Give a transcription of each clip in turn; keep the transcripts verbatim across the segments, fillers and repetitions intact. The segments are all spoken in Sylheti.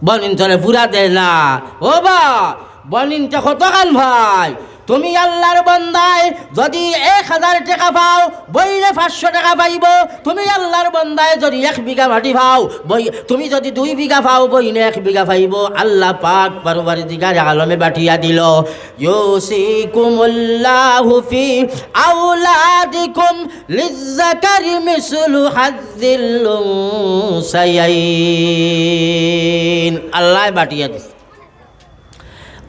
বইনতরে পুরা দেয় না। ও বা, বইনতে কতখান পায়? তুমি আল্লার বন্দায় যদি এক হাজার টেকা পাও, বইনে পাঁচশো টেকা পাইবো। তুমি আল্লার বন্দায় যদি এক বিঘা মাটি পাও, বই-, তুমি যদি দুই বিঘা পাও, বইনে এক বিঘা পাইবো। আল্লা পাক পরওয়ারদিগারে আলমে বাটিয়া দিলো, ইউসিকুমুল্লাহু ফি আওলাদিকুম লিজ্জাকারি মিসলু হাজ্জিল উনসায়াইন। আল্লায় বাটিয়া দিছে।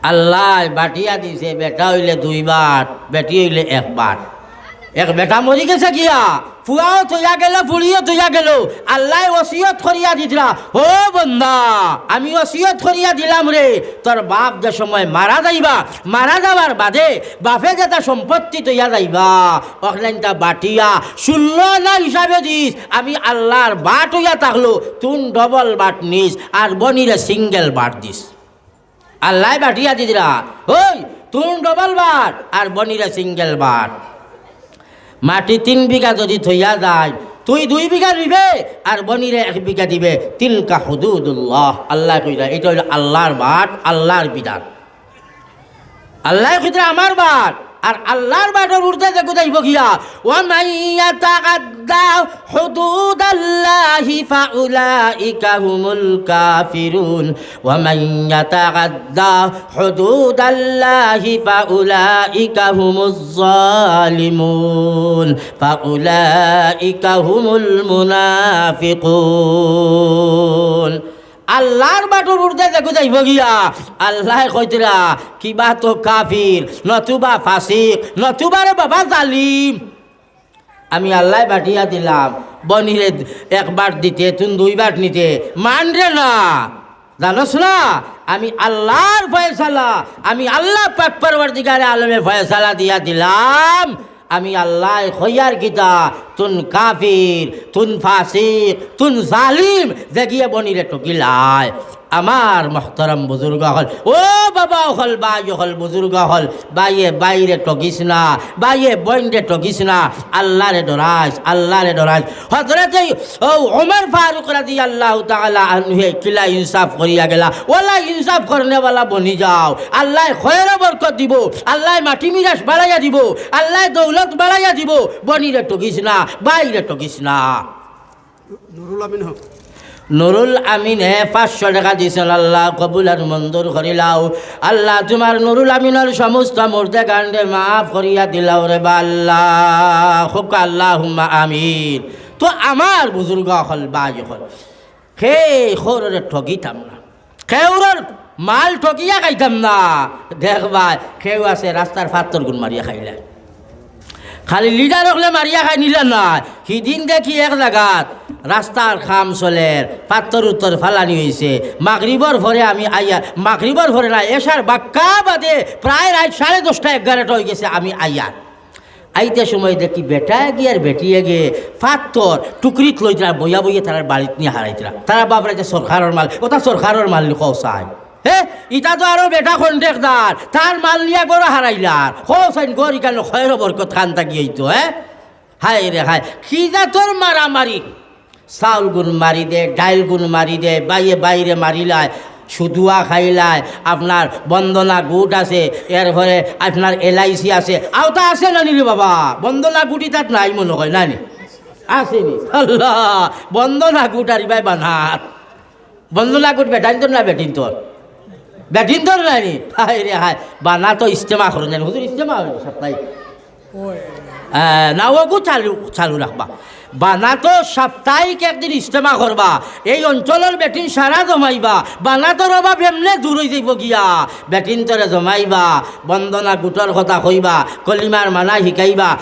আল্লায় বাটিয়া দিছে, বেটা অইলে দুই বাট, বেটি অইলে এক বাট। এক বেটা মরি গেছে গিয়া, ফুয়াও থইয়া গেলো, ফুড়িও থইয়া গেলো। আল্লায় ওসিয়ত করিয়া দিতরা, "ও বন্দা, আমি ওসিয়ত করিয়া দিলাম রে, তোর বাপ যে সময় মারা যাইবা, মারা যাওয়ার বাদে বাপে যেটা সম্পত্তি থইয়া যাইবা, অখানটা বাটিয়া ষোলো আনা হিসাবে দিস, আমি আল্লার বাট অইয়া থাকলো, তুন ডবল বাট নিস, আর বইনরে সিঙ্গেল বাট দিস।" আল্লায় বাটিয়া দিতরা, ওই, তুন ডবল বাট আর বইনরে সিঙ্গেল বাট। মাটি তিন বিঘা যদি থইয়া যায়, তুই দুই বিঘা নিবে আর বইনরে এক বিঘা দিবে। তিলকা হুদুদুল্লাহ, আল্লায় কইরা, ইটা অইলো আল্লার বাট, আল্লার বিধান। আল্লায় কইরা আমার বাট, আর আল্লার বাটর উর্ধে যেগু যাইবো গিয়া, ওয়া মান ইয়াতাআদ্দা হুদুদাল্লাহি ফাউলাইকা হুমুল কাফিরুন, ওয়া মান ইয়াতাআদ্দা হুদুদাল্লাহি ফাউলাইকা হুমুজ জালিমুন, ফাউলাইকা হুমুল মুনাফিকুন। আল্লার বাটর উর্ধে যেগু যাইবো গিয়া, আল্লায় কইতরা, কিবা তো কাফির, নতুবা ফাসিক, নতুবা রে বাবা জালিম। আমি আল্লায় বাটিয়া দিলাম, বইনরে এক বাট দিতে, তুন দুই বাট নিতে, মানরে না। জানোস না, আমি আল্লার ফয়সালা, আমি আল্লা পাক পরওয়ারদিগারে আলমে ফয়সালা দিয়া দিলাম। আমি আল্লায় কইয়ার কিতা, তুন কাফির, তুন ফাসিক, তুন জালিম, যেগিয়ে বইনরে ঠগিলায়। আমার মুহতারাম বুজুর্গ অকল, ও বাবা অকল, ভাই অকল, বুজুর্গ অকল, ভাইয়ে ভাইরে ঠগিস না, ভাইয়ে বইনরে ঠগিস না, আল্লারে ডরাইস, আল্লারে ডরাইস। হযরতে ও ওমর ফারুক রাদিয়াল্লাহু তাআলা আনহুয়ে কিলা ইনসাফ করিয়া গেলা, ওয়ালা ইনসাফ করনেওয়ালা বনি যাও, আল্লায় খয়র বরকত দিবো, আল্লায় মাটি মিরাস বাড়াইয়া দিবো, আল্লায় দৌলত বাড়াইয়া দিবো। বইনরে ঠগিস না, ভাইরে ঠগিস না। নুরুল আমিন হক। নুরুল আমিনে পাঁচশো টেকা দিছইন, আল্লা কবুল আর মঞ্জুর করিলাও। আল্লা তুমার নুরুল আমিনর সমস্ত মুর্দেগানরে মাফ করিয়া দিলাও রে বা আল্লা। কউক্কা আল্লাহুম্মা আমিন। তো আমার বুজুর্গ অকল, ভাই অকল, কেউরে ঠগিতাম না, কেউরর মাল ঠগিয়া খাইতাম না। দেখবায়, কেউ আছে রাস্তার ফাত্তরগুন মারিয়া খাইলায়। খালি লিডার অকলে মারিয়া খাইন ইলা নায়। হিদিন দেখি এক জাগাত রাস্তার কাম চলের, ফাত্তর উত্তর ফালানি অইছে। মাগরিবর পরে আমি আইয়া, মাগরিবর পরে না, এশার বাক্কা বাদে প্রায় রাইত সাড়ে দশটা, এগারোটা অইগেছে আমি আইয়ার। আইতে সময় দেখি বেটায় গিয়া আর বেটিয়ে গিয়া ফাত্তর টুকরিত লইতরা, বইয়া বইয়া তারার বাড়িত নিয়া হারাইতরা। তারা ভাবরা যে সরকারর মাল, ওটা সরকারর মাল নি কও চাই। হে, ইটা তো আরো বেটা কন্ট্রাক্টর, তার মাল নিয়া ঘরো হারাইলার। কও চাইন ঘর ইখানো খয়র বরকত খান থাকি অইতো, হে? হায় রে হায়, কি জাতর মারামারি। চাউলগুন মারি দে, ডাইলগুন মারি দে, ভাইয়ে ভাইরে মারিলায়, সুদুয়া খাইলায়, আপনার বন্দনা গুট আছে, এরপরে আপনার এলআইসি আছে, আওতা আছে না নি রে বাবা? বন্দনা গুটি তাত নাই মনো কয়, না নি? আছে নি? আল্লা, বন্দনা গুট আর ইবায় বানাত। বন্দনা গুট বেটাইন্তর না বেটিন্তর? বেটিন্তর না নি? হায় রে হায়, বানাতো ইজতেমা করইন না নি? হুজুর, ইজতেমা অইবো সাপ্তাহিক। আহ, না, অগু চালু, চালু রাখবা। বানাতো সাপ্তাহিক একদিন ইজতেমা করবা। এই অঞ্চলর বেটিন সারা জমাইবা। বানাতোর অভাব এমনে দূর অইযাইবো গিয়া। বেটিন্তরে জমাইবা। বন্দনা গুটর কথা কইবা। কলিমার মানা হিকাইবা।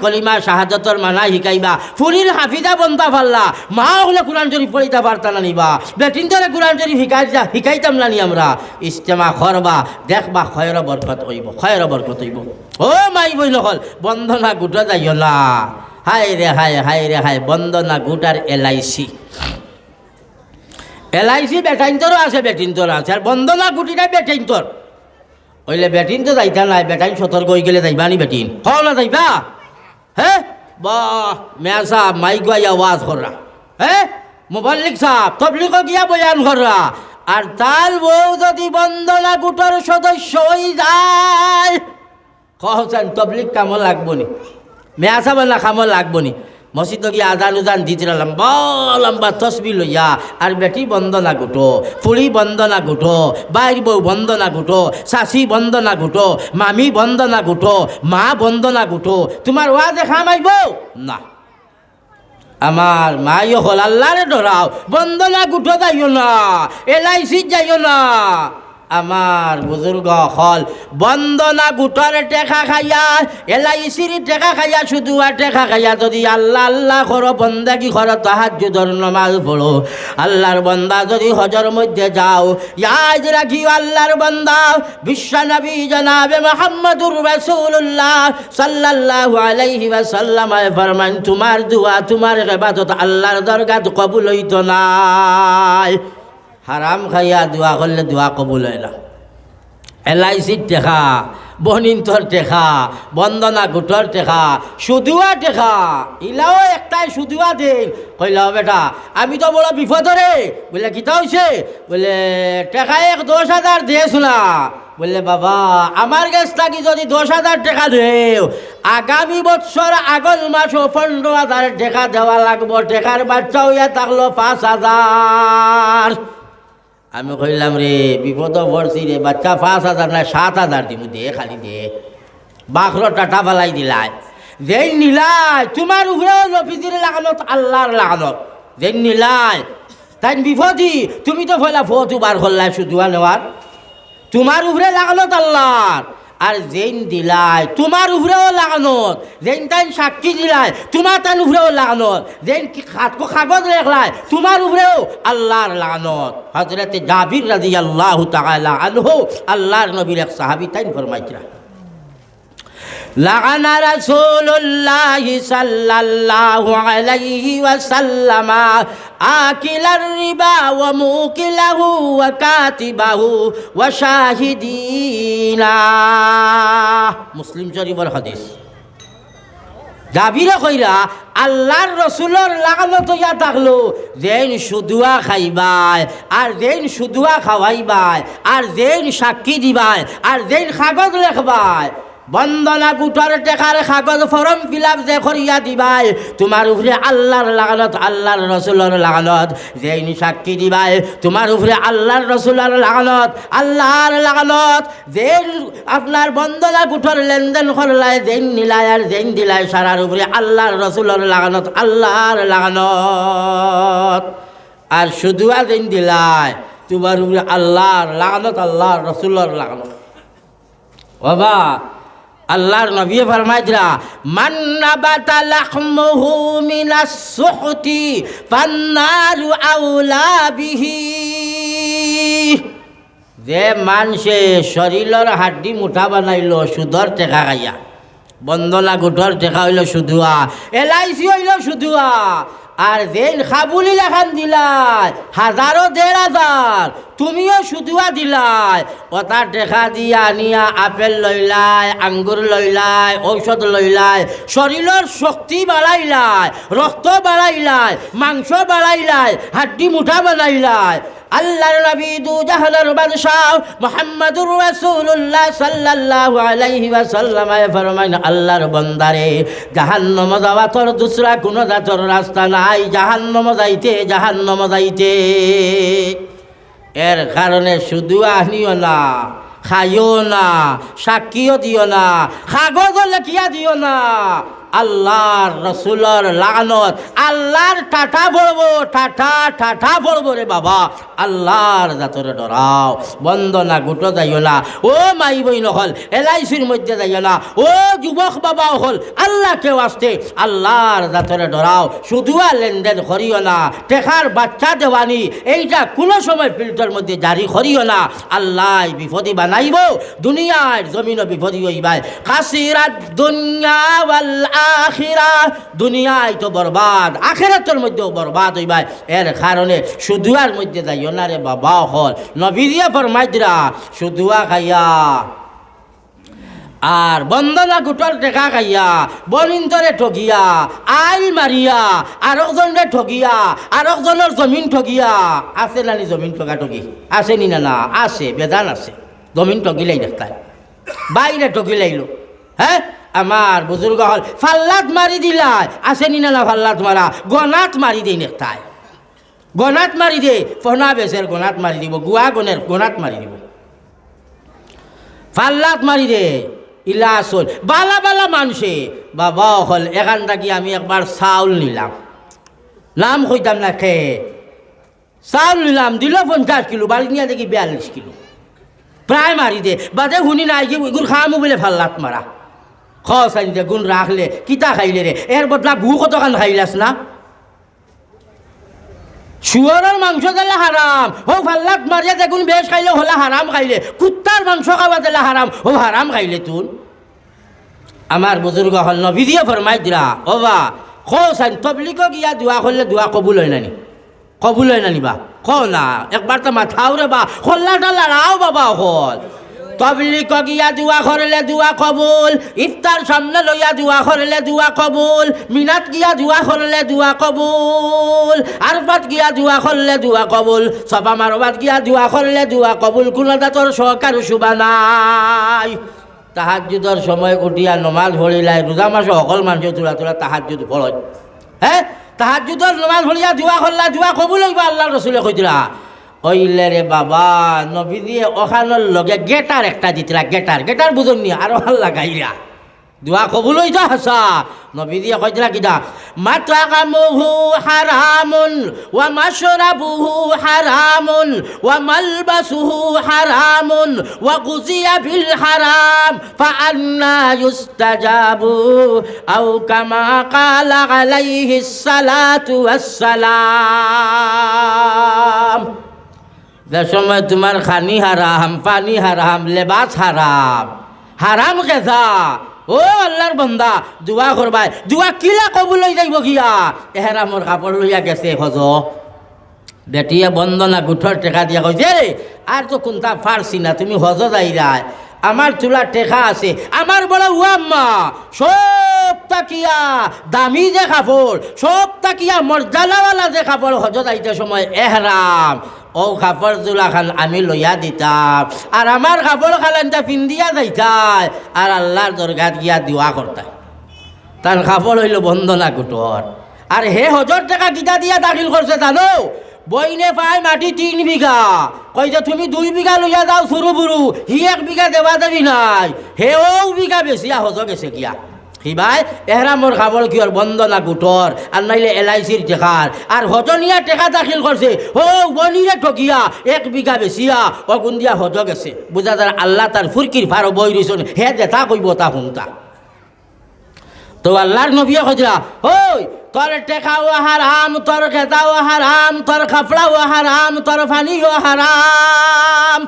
কলিমা শাহাদতর মানা হিকাইবা। ফুরিন হাফিজা বনতা পারলা। মা অকলে কুরআন শরিফ পড়িতা পারতা না নি বা? বেটিন্তরে কুরআন শরিফ হিকাই-, হিকাইতাম না নি আমরা? ইজতেমা করবা। দেখবা খয়র বরকত অইবো। খয়র বরকত অইবো। ও মাই বইন অকল, বন্দনা গুটো যাইও না। হায় রে হায়, হায় রে হায়, বন্দনা গুট আর এলআইসি। এলআইসি বেটাইন্তরও আছে, বেটিন্তরও আছে, আর বন্দনা গুটিটা বেটাইন্তর। অইলে বেটিন তো যাইতা নায়, বেটাইন সতর্ক অইগেলে যাইবা নি বেটিন? কও না যাইবা? হে? বাহ, মেয়া সাব, মাইকো আইয়া ওয়াজ কররা। হে? মুবাল্লিক সাব, তবলিগো গিয়া বয়ান কররা। আর তার বউ যদি বন্দনা গুটর সদস্য অইযায়, কও চাইন তবলিগ কামো লাগবো নি? মেয়াসাবানা কামো লাগবো নি? মসজিদো গিয়া আজান উজান দিতরা, লম্বা লম্বা তসবি লইয়া, আর বেটি বন্দনা গুটো, ফুড়ি বন্দনা গুটো, বাইর বউ বন্দনা গুটো, চাচি বন্দনা গুটো, মামি বন্দনা গুটো, মা বন্দনা গুটো, তুমার ওয়াজে কাম আইবো না। আমার মাই অকল, আল্লারে ডরাও, বন্দনা গুটো যাইও না, এলআইসিত যাইও না। আমার বুজুর্গ অকল, বন্দনা গুটর টেকা খাইয়া, এলআইসির টেকা খাইয়া, শুধু আর টেকা খাইয়া যদি আল্লা আল্লা করো, বন্দেগি করো, তাহাজ্জুদর নমাজ পড়ো, আল্লার বন্দা যদি হজর মধ্যে যাও, ইয়াদ রাখিও আল্লার বন্দা, বিশ্বনবী জনাবে মুহাম্মদুর রাসূলুল্লাহ সাল্লাল্লাহু আলাইহি ওয়াসাল্লামে ফরমাইন, তুমার দোয়া, তুমার ইবাদত আল্লার দরগাত কবুল অইতো নায়। হারাম খাইয়া দোয়া করলে দোয়া কবুল অয় না। এলআইসির টেকা, বনিন্তর টেকা, বন্দনা গুটর টেকা, সুদুয়া টেকা, ইলাও একটায় সুদুয়া দেইন। কইলা, "ও বেটা, আমি তো বড় বিপদো রে।" বলে, "কিতা অইছে?" বলে, "টেকা এক দশ হাজার দেছ না।" বলে, "বাবা, আমার গেছ থাকি যদি দশ হাজার টেকা দেও, আগামী বৎসর আগল মাসো পনরো হাজার টেকা দেওয়া লাগবো, টেকার বাচ্চা অইয়া থাকলো পাঁচ হাজার।" আমি কইলাম, "রে, বিপদো পড়ছি রে, বাচ্চা পাঁচ হাজার না সাত হাজার দিমু, দে, খালি দে।" বাখরো টাটা ফালাই দিলায়। যেইন নিলায়, তুমার উপরেও নবীজির লানত, আল্লার লানত। যেইন নিলায়, তাইন বিপদি, তুমি তো পয়লা ফতু বার করলায় সুদুয়া নেওয়ার। তুমার উপরে লানত আল্লার। আর যেইন দিলায়, তুমার উপরেও লানত। যেইন তাইন সাক্ষী দিলায়, তুমার তান উপরেও লানত। যেইন কি খাত-, কাগজ লেখলায়, তুমার উপরেও আল্লার লানত। হযরতে জাবির রাদিয়াল্লাহু তাআলা আনহু, আল্লার নবীর এক সাহাবী, তাইন ফরমাইতরা, لعن رسول الله صلى الله عليه وسلم آكل الربا وموكله وكاتبه وشاهدينا। মুসলিম শরীফর হাদিস। জাবিরে কইরা, আল্লার রসুলর লানত অইয়া থাকলো, যেইন সুদুয়া খাইবায়, আর যেইন সুদুয়া খাওয়াইবায়, আর যেইন সাক্ষী দিবায়, আর যেইন কাগজ লেখবায়, বন্দনা গুটর টেকার কাগজ form fill up যে করিয়া দিবায়, তুমার উপরে আল্লার লানত, আল্লার রসুলর লানত। যেইন সাক্ষী দিবায়, তুমার উপরে আল্লার রসুলর লানত, আল্লার লানত। যেইন আপনার বন্দনা গুটর লেনদেন করলায়, যেইন নিলায় আর যেইন দিলায়, সারার উপরে আল্লার রসুলর লানত, আল্লার লানত। আর সুদুয়া যেইন দিলায়, তুমার উপরে আল্লার লানত, আল্লার রসুলর লানত। বাবা, আল্লার নবীয়ে ফরমাইতরা, "من نبت لحمه من السحت فالنار أولى به।" যে মানষে শরীলর হাড্ডি মুটা বানাইলো সুদর টেকা খাইয়া, বন্দনা গুটর টেকা অইলো সুদুয়া, এলআইসি অইলো সুদুয়া, আর যেইন কাবুলি লাখান দিলায়, হাজারো দেড় হাজার, তুমিও সুদুয়া দিলায়, অতা টেকা দিয়া আনিয়া আপেল লইলায়, আঙ্গুর লইলায়, ঔষধ লইলায়, শরীলর শক্তি বাড়াইলায়, রক্ত বাড়াইলায়, মাংস বাড়াইলায়, হাড্ডি মুটা বানাইলায়। আল্লার নবী দুজাহানর বাদশা মুহাম্মাদুর রাসূলুল্লাহ সাল্লাল্লাহু আলাইহি ওয়াসাল্লামে ফরমাইন, আল্লার বন্দারে, জাহান্নামো যাওয়ার দুসরা কুনু জাতর রাস্তা নাই, জাহান্নামো যাইতে, জাহান্নামো যাইতে। এর কারণে সুদুয়া আনিও না, খাইও না, সাক্ষীও দিও না, কাগজও লেখিয়া দিও না। আল্লার রসুলর লানত, আল্লার টাটা পড়বো, টাটা, টাটা পড়বো রে বাবা। আল্লার জাতরে ডরাও, বন্দনা গুটো যাইও না। ও মাই বইন অকল, এলআইসির মধ্যে যাইও না। ও যুবক বাবা অকল, আল্লাকে ওয়াস্তে আল্লার জাতরে ডরাও। সুদুয়া লেনদেন করিও না। টেকার বাচ্চা দেওয়ানি, এইটা কুনু সময় ফিল্টার মধ্যে জারি করিও না। আল্লায় বিপদি বানাইবো, দুনিয়ার জমিনো বিপদি অইবায়। খাসিরাত দুনিয়া ওয়াল আখিরা, দুনিয়ায় তো বরবাদ, আখেরাতর মধ্যেও বরবাদ অইবায়। এর কারণে সুদুয়ার মধ্যে যাইও না রে বাবা অকল। নবীজিয়ে ফরমাইতরা, সুদুয়া খাইয়া আর বন্দনা গুটর টেকা খাইয়া, বনিন্তরে ঠগিয়া, আইল মারিয়া, আরকজনরে ঠগিয়া, আরকজনর জমিন ঠগিয়া, আছে নানি জমিন ঠগা ঠগি? আছে নি না? না, আছে, বেজান আছে। জমিন ঠগিলাই দেখতায়, বাইরে ঠগিলাইলো। হ্যাঁ, আমার বুজুর্গ অকল ফাল্লাত মারি দিলায়, আছে নি না? না, ফাল্লাত মারা, গনাত মারি দেই দেখতায়। গনাত মারি দে, ফনা বেসের গনাত মারি দিব, গুয়া গনের গনাত মারি দিব, ফাল্লাত মারি দে। ইলা আসল বালা বালা মানষে, বাবা অকল, এখান থাকি আমি একবার চাউল নিলাম, নাম কইতাম না কে, চাউল নিলাম, দিল পঞ্চাশ কিলো, বাড়ি নিয়া দেখি বিয়াল্লিশ কিলো, প্রায় মারি দে। বাদে হুনি নাই যে ইগুর খামু বলে ফাল্লাত মারা। খসাইন যে গুণ রাখলে, কিতা খাইলে রে? এর বদলা গু কতখান খাইলাস না? শুয়রর মাংস দিলে হারাম, হউ ফাল্লাত মারিয়া যেগুন বেশ খাইলে হলা হারাম খাইলে, কুত্তার মাংস খাওয়া দিলে হারাম, হউ হারাম খাইলে তুন। আমার বুজুর্গ অকল নবীজিয়ে ফরমাই দিরা, ও বা, খসাইন তবলিগো গিয়া দোয়া করলে দোয়া কবুল অয় নানি? কবুল অয় নানি বা? কও না, একবার তো মাথাও রে বা, খল্লাটা লড়াও বাবা অকল। তবলিগো গিয়া দোয়া করলে দোয়া কবুল, ইফতার সামনে লইয়া দোয়া করলে দোয়া কবুল, মিনাত গিয়া দোয়া করলে দোয়া কবুল, আরফাত গিয়া দোয়া করলে দোয়া কবুল, সাফা মারওয়াত গিয়া দোয়া করলে দোয়া কবুল, কুনু জাতর শখ আর শুবা নাই। তাহাজ্জুদর সময় উঠিয়া নমাজ পড়িলাই, রোজা মাসো হকল মানষে থুড়া থুড়া তাহাজ্জুদ পড়ইন। হ্যাঁ, তাহাজ্জুদর নমাজ পড়িয়া দোয়া করলা, দোয়া কবুল অইবো, আল্লার রসুলে কইতরা। অইলে রে বাবা, নবীজিয়ে অখানর লগে গেটার একটা দিতরা, গেটার, গেটার বুঝইন নি, আরো অখান লাগাইরা। দোয়া কবুল অইতো হাছা। নবীজিয়ে কইতরা কিতা? মাতআমুহু হারামুন ওয়া মাশরাবুহু হারামুন ওয়া মালবাসুহু হারামুন ওয়া গুযিয়া বিল হারাম ফাআন্না ইউস্তাজাবু আও কামা ক্বালা আলাইহিস সালাতু ওয়াস সালাম। যে সময় তুমার খানি হারাম, পানি হারাম, লেবাস হারাম, হারাম গেজা, ও আল্লার বন্দা, দোয়া করবায়, দোয়া কিলা কবুল অই যাইবো গিয়া? এহরামর কাপড় লইয়া গেছে হজো, বেটিয়ে বন্দনা গুটর টেকা দিয়া কইছে, "রে, আর তো কুনতা পারছি না, তুমি হজো যাইরায়, আমার তুলা টেকা আছে, আমার বড় ও আম্মা, সব থাকিয়া দামি যে কাপড়, সব থাকিয়া মর্যাদাওয়ালা যে কাপড়, হজো যাইতে সময় এহরাম, অউ কাপড় তুলাখান আমি লইয়া দিতাম, আর আমার কাপড় খালানটা পিন্দিয়া যাইতায়, আর আল্লার দরগাত গিয়া দোয়া করতায়।" তান কাপড় অইলো বন্দনা গুটর। আর হে হজর টেকা কিতা দিয়া দাখিল করছে জানো? বইনে পায় মাটি তিন বিঘা, কইছে, "তুমি দুই বিঘা লইয়া যাও, সুরু বুরু, হি এক বিঘা দেওয়া দেবি নাই, হে অউ বিঘা বেচিয়া হজো গেছে গিয়া।" কিবায়? এহরামর কাপড় কিওর? বন্দনা গুটর, আর নাইলে এলআইসির টেকার। আর হজো নিয়া টেকা দাখিল করছে, হউ বনিরে ঠগিয়া এক বিঘা বেচিয়া অগুন দিয়া হজো গেছে। বুঝা যার আল্লা তার ফুরকির ফারো বই রইছইন, হে যেতা কইবো তা হুনতা। তো আল্লার নবীয়ে কইরা, "ওই, তোর টেকাও হারাম, তোর গেজাও হারাম, তোর কাপড়াও হারাম, তোর পানিও হারাম।"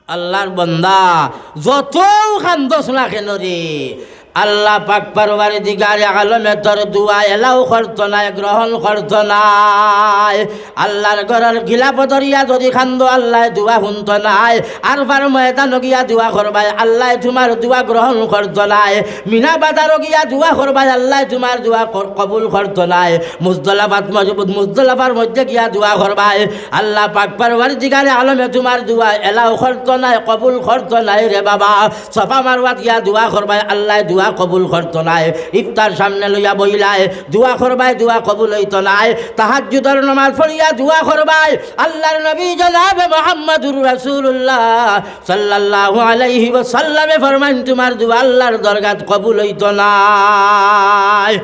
আল্লার বন্দা, যতউ কান্দস না কেন রে, আল্লা পাক পরওয়ারদিগারে আলমে তোর দোয়া এলাও করতো নায়, গ্রহণ করতো নায়। আল্লার ঘরর গিলাফ ধরিয়া যদি কান্দো, আল্লায় দোয়া হুনতো নায়। আরফার ময়দানো গিয়া দোয়া করবায়, আল্লায় তুমার দোয়া গ্রহণ করতো নায়। মিনা বাজারো গিয়া দোয়া করবায়, আল্লায় তুমার দোয়া কর-, কবুল করতো নায়। মুজদালাফাত মজবুত, মুজদালাফার মধ্যে গিয়া দোয়া করবায়, আল্লা পাক পরওয়ারদিগারে আলমে তুমার দোয়া এলাও করতো নায়, কবুল করতো নায় রে বাবা। সাফা মারওয়াত গিয়া দোয়া করবায়, আল্লায় দোয়া কবুল করতো নায়। ইফতার সামনে লইয়া বইলায়, দোয়া করবায়, দোয়া কবুল অইতো নায়। তাহাজ্জুদর নমাজ পড়িয়া দোয়া করবায়, আল্লার নবী জনাবে মুহাম্মাদুর রাসূলুল্লাহ সাল্লাল্লাহু আলাইহি ওয়াসাল্লামে ফরমাইন, তুমার দোয়া আল্লার দরগাত কবুল অইতো নায়।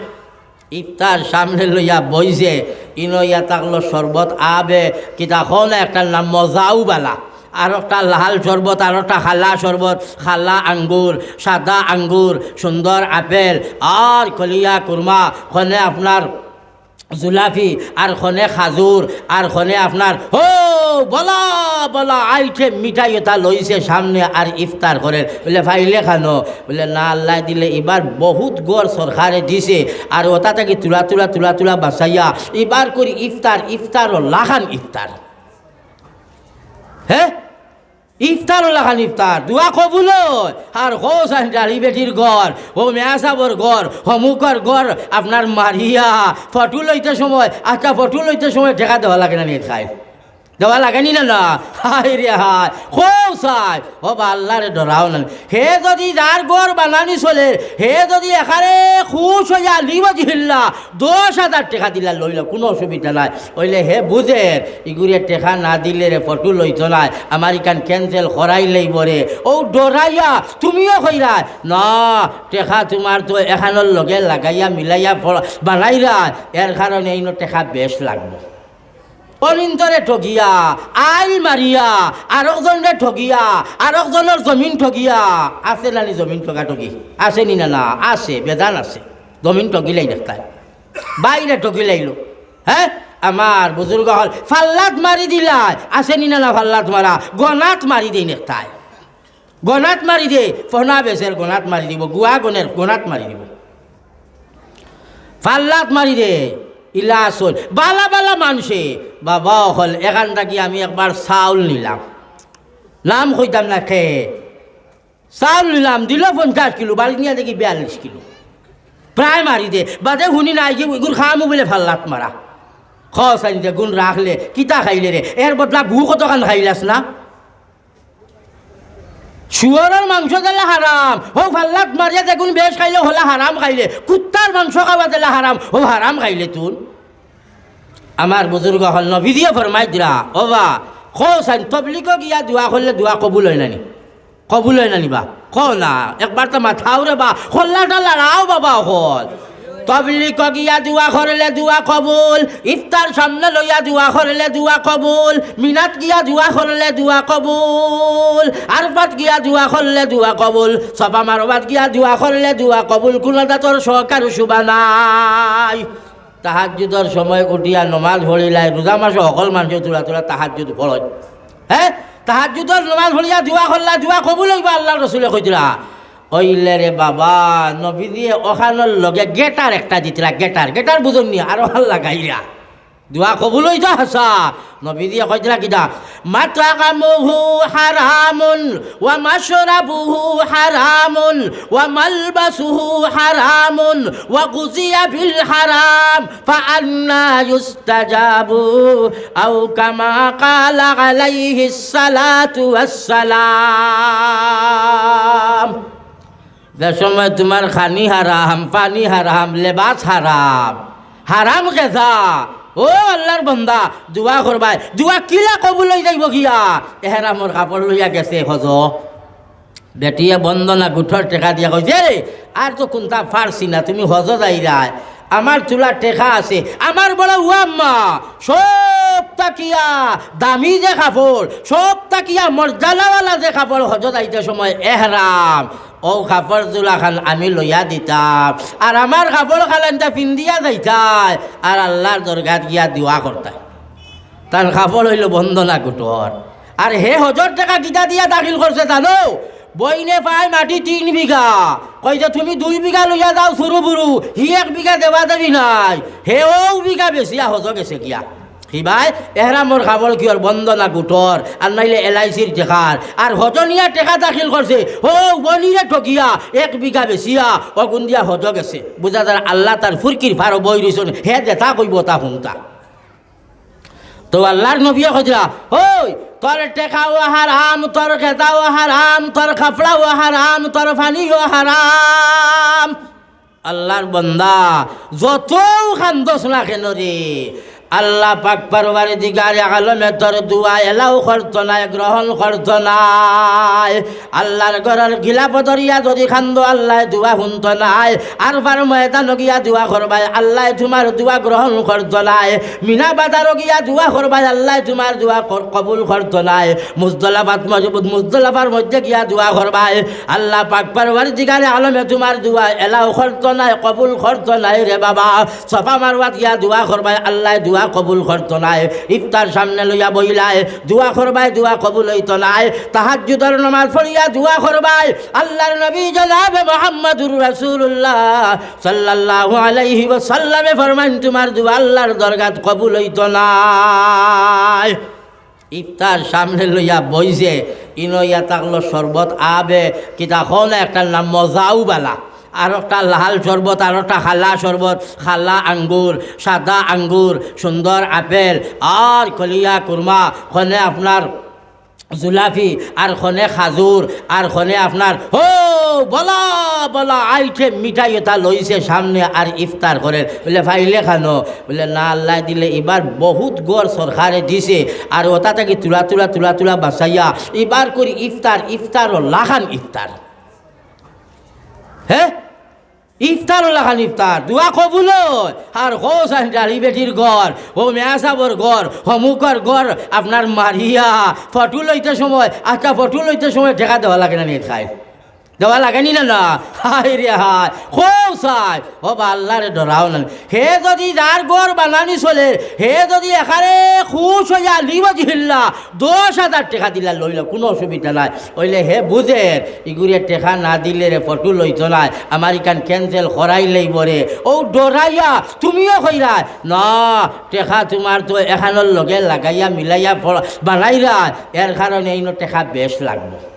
ইফতার সামনে লইয়া বইছে, ইনো ইয়া থাকলো শরবত আবে, কিতা কও না, একটার নাম মজাও বালা, আর একটা লাল শরবত, আর একটা কালা শরবত, কালা আঙ্গুর, সাদা আঙ্গুর, সুন্দর আপেল, আর কলিয়া কুরমা, খনে আপনার জুলাফি, আর খনে খাজুর, আর খনে আপনার হো বালা বালা আইটেম মিঠাই ওটা লইছে সামনে, আর ইফতার করের। বলে, "পাইলে খানো?" বলে, "না, আল্লায় দিলে ইবার বহুত গড় সরকারে দিছে, আর ওটা থাকি তুলা তুলা তুলা তুলা বাঁচাইয়া ইবার করি ইফতার, ইফতার ও লাখান ইফতার।" হ্যাঁ, ইফতার অলাখান ইফতার, দোয়া কবুল অয়। আর কও চাইন ডাড়ি বেটির ঘর, অউ মেয়া সাবর ঘর, হমুকর ঘর, আপনার মারিয়া ফটো লইতে সময়, আচ্ছা, ফটো লইতে সময় টেকা দেওয়া লাগে না নি খাই? দেওয়া লাগে নি না, না? হায় রে হায়, কও চাইন, ও বা আল্লারে ডরাও না। হে যুদি যার ঘর বানানি চলে, হে যুদি একারে খুশ অইয়া লিওয়াজিহিল্লাহ দশ হাজার টেকা দিলা লইল, কুনু অসুবিধা নাই। অইলে হে বুঝের, ইগুরে টেকা না দিলে রে ফটো লইতো নায়, আমার ইখান cancel করাইলাইবো রে। অউ ডরাইয়া তুমিও কইরায়, না, টেকা তুমার তো এখানর লগে লাগাইয়া মিলাইয়া ফ-, বানাইরায়, এর কারণে ইনো টেকা বেশ লাগবো। অনিন্তরে ঠগিয়া, আইল মারিয়া, আরকজনরে ঠগিয়া, আরকজনর জমিন ঠগিয়া, আছে না নি জমিন ঠগাঠগি? আছে নি না? না, আছে, বেজান আছে। জমিন ঠগিলাইন একটায়। বাইরে ঠগিলাইলো। হে? আমার বুজুর্গ অকল, ফাল্লাত মারি দিলায়। আছে নি না? না, ফাল্লাত মারা, গনাত মারি দেইন একটায়। গনাত মারি দে, ফনা বেচের গনাত মারি দিবো, গুয়া গনের গনাত মারি দিবো। ফাল্লাত মারি দে, ইলা আছইন। বালা বালা মানষে, বাবা অকল, এখান থাকি আমি একবার চাউল নিলাম। নাম কইতাম না কে। চাউল নিলাম, দিলো পঞ্চাশ কিলো, বাড়িত নিয়া দেখি বিয়াল্লিশ কিলো। প্রায় মারি দে, বাদে হুনি না, ইগুর খামু বুলে ফাল্লাত মারা। কও চাইন যেগুন রাখলে, কিতা খাইলে রে? এর বদলা গু কতখান খাইলাস না? শুয়রর মাংস যেলা হারাম, হউ ফাল্লাত মারিয়া যেগুন বেশ খাইলে হলা হারাম খাইলে, কুত্তার মাংস খাওয়া যেলা হারাম, হউ হারাম খাইলে তুন। আমার বুজুর্গ অকল নবীজিয়ে ফরমাই দিরা, ও বা, কও চাইন, তবলিগো গিয়া দোয়া করলে দোয়া কবুল অয় না নি? কবুল অয় না নি বা? কও না, একবার তো মাথাও রে বা, কল্লাটা লড়াও বাবা অকল। তবলিগো গিয়া দোয়া করলে দোয়া কবুল, ইফতার সামনে লইয়া দোয়া করলে দোয়া কবুল, মিনাত গিয়া দোয়া করলে দোয়া কবুল, আরফাত গিয়া দোয়া করলে দোয়া কবুল, সাফা মারওয়াত গিয়া দোয়া করলে দোয়া কবুল, কুনু জাতর শখ আর শুবা নাই। তাহাজ্জুদর সময় উঠিয়া নমাজ পড়িলায়, রোজা মাসো হকল মানষে থুড়া থুড়া তাহাজ্জুদ পড়ইন। হে? তাহাজ্জুদর নমাজ পড়িয়া দোয়া করলা, দোয়া কবুল অইবো, আল্লার রসুলে কইতরা। অইলে রে বাবা, নবীজিয়ে অখানর লগে গেটার একটা দিতরা, গেটার, গেটার বুঝইন নি, আরো হাল লাগাইরা। দোয়া কবুল অইতো হাছা। নবীজিয়ে কইতরা কিতা? মাতআমুহু হারামুন, ওয়া মাশরাবুহু হারামুন, ওয়া মালবাসুহু হারামুন, ওয়া গুযিয়া বিল হারাম, ফাআন্না ইউস্তাজাবু, আও কামা ক্বালা আলাইহিস সালাতু ওয়াস সালাম। যে সময় তুমার খানি হারাম, পানি হারাম, লেবাস হারাম, হারাম গেজা, ও আল্লার বন্দা, দোয়া করবায়, দোয়া কিলা কবুল অইযাইবো গিয়া? এহরামর কাপড় লইয়া গেছে হজো। বেটিয়ে বন্দনা গুটর টেকা দিয়া কইছে, "রে, আর তো কুন্তা পারছি না, তুমি হজো যাইরায়, আমার তুলা টেকা আছে, আমার বড় উয়াম্মা, সব থাকিয়া দামি যে কাপড়, সব থাকিয়া মর্যাদাওয়ালা যে কাপড়, হজো যাইতে সময় এহরাম, অউ কাপড় তুলাখান আমি লইয়া দিতাম, আর আমার কাপড় খালানটা পিন্দিয়া যাইতায়, আর আল্লার দরগাত গিয়া দোয়া করতায়।" তান কাপড় অইলো বন্দনা গুটর। আর হে হজর টেকা কিতা দিয়া দাখিল করছে জানো? বইনে পায় মাটি তিন বিঘা, কইছে, "তুমি দুই বিঘা লইয়া যাও, সুরু বুরু, হি এক বিঘা দেওয়া দেবি নাই।" হে অউ বিঘা বেচিয়া হজো গেছে গিয়া। কিবায়? এহরামর কাপড় কিওর? বন্দনা গুটর, আর নাইলে এলআইসির টেকার। আর হজো নিয়া টেকা দাখিল করছে, হউ বনিরে ঠগিয়া এক বিঘা বেচিয়া অগুন দিয়া হজো গেছে। বুঝা যার আল্লা তার ফুরকির ফারো বই রইছইন, হে যেতা কইবো তা হুনতা। তো আল্লার নবীয়ে কইরা, "ওই, তোর টেকাও হারাম, তোর গেজাও হারাম, তোর কাপড়াও হারাম, তোর পানিও হারাম।" আল্লার বন্দা, যতউ কান্দস না কেন রে, আল্লা পাক পরওয়ারদিগারে আলমে তোর দোয়া এলাও করতো নায়, গ্রহণ করতো নায়। আল্লার ঘরর গিলাফ ধরিয়া যদি কান্দো, আল্লায় দোয়া হুনতো নায়। আরফার ময়দানো গিয়া দোয়া করবায়, আল্লায় তুমার দোয়া গ্রহণ করতো নায়। মিনা বাজারো গিয়া দোয়া করবায়, আল্লায় তুমার দোয়া কর-, কবুল করতো নায়। মুজদালাফাত মজবুত, মুজদালাফার মধ্যে গিয়া দোয়া করবায়, আল্লা পাক পরওয়ারদিগারে আলমে তুমার দোয়া এলাও করতো নায়, কবুল করতো নায় রে বাবা। সাফা মারওয়াত গিয়া দোয়া করবায়, আল্লায় দোয়া কবুল করতো নায়। ইফতার সামনে লইয়া বইলায়, দোয়া করবায়, দোয়া কবুল অইতো নায়। তাহাজ্জুদর নমাজ পড়িয়া দোয়া করবায়, আল্লার নবী জনাবে মুহাম্মাদুর রাসূলুল্লাহ সাল্লাল্লাহু আলাইহি ওয়াসাল্লামে ফরমাইন, তুমার দোয়া আল্লার দরগাত কবুল অইতো নায়। ইফতার সামনে লইয়া বইছে, ইনো ইয়া থাকলো শরবত আবে, কিতা কও না, একটার নাম মজাও বালা, আর একটা লাল শরবত, আর একটা কালা শরবত, কালা আঙ্গুর, সাদা আঙ্গুর, সুন্দর আপেল, আর কলিয়া কুরমা, খনে আপনার জুলাফি, আর খনে খাজুর, আর খনে আপনার, হো, বলা, বলা, আইটেম মিঠাই ওটা লইছে সামনে আর ইফতার করের। বলে, "পাইলে খানো?" বলে, "না, আল্লায় দিলে ইবার বহুত ঘর সরকারে দিছে, আর ওটা থাকি তুলা, তুলা, তুলা, তুলা বাঁচাইয়া ইবার করি ইফতার, ইফতার ও লাখান ইফতার।" হে? ইফতার ও লাখান ইফতার, দোয়া কবুল অয়। আর কও চাইন ডাড়ি বেটির ঘর, ও মেয়া সাবর ঘর, হমুকর ঘর, আপনার মারিয়া ফটো লইতে সময়, আচ্ছা, ফটো লইতে সময় টেকা দেওয়া লাগে না নি খাই? দেওয়া লাগে নি না, না? হায় রে হায়, কও চাই, ও বা আল্লারে ডরাও না। হে যদি যার ঘর বানানি চলে, হে যদি এখানে খুশ হইয়া লিওয়াজিহিল্লা দশ হাজার টেকা দিলা লইলা, কুনু অসুবিধা নাই। অইলে হে বুঝের, ইগুরে টেকা না দিলে রে ফটো লইতো নায়, আমার ইখান cancel করাই লইবো রে। ও ডরাইয়া তুমিও কইরায়, না, টেকা তুমার তো এখানোর লগে লাগাইয়া মিলাইয়া ফ-, বানাইরায়, এর কারণে ইনো টেকা বেশ লাগবো।